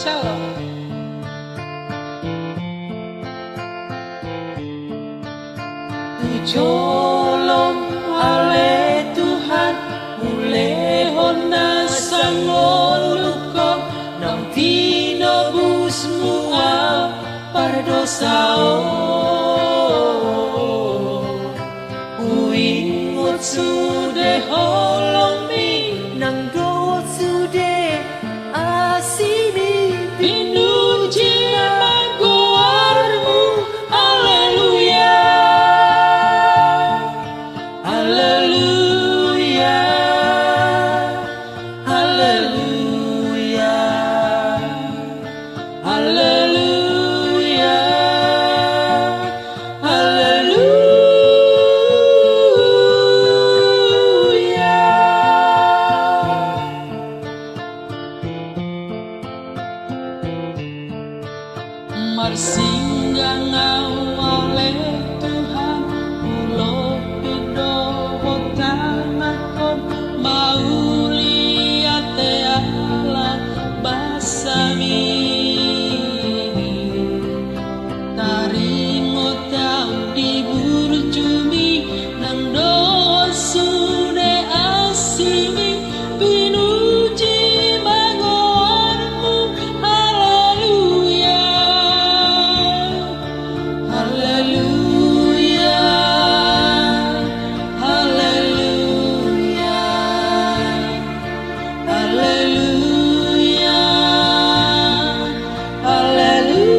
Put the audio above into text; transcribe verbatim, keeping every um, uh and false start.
Shalom. Tu jolom ale Tuhan, hulehon na sangolukkon, naung tinobusmu au pardosa on. Huingot sude holongmi, nang dohot sude asimi. Pinuji ma goarmu, haleluya, haleluya, haleluya. Haleluya, haleluya. Marsinggang au ale Tuhan, ulo pindo hota nangkon, mauliate ala basami. Taringot au di burjumi, nang dohot sude asimi, pinuji ma goarmu, haleluya. Haleluya, haleluya, haleluya, haleluya.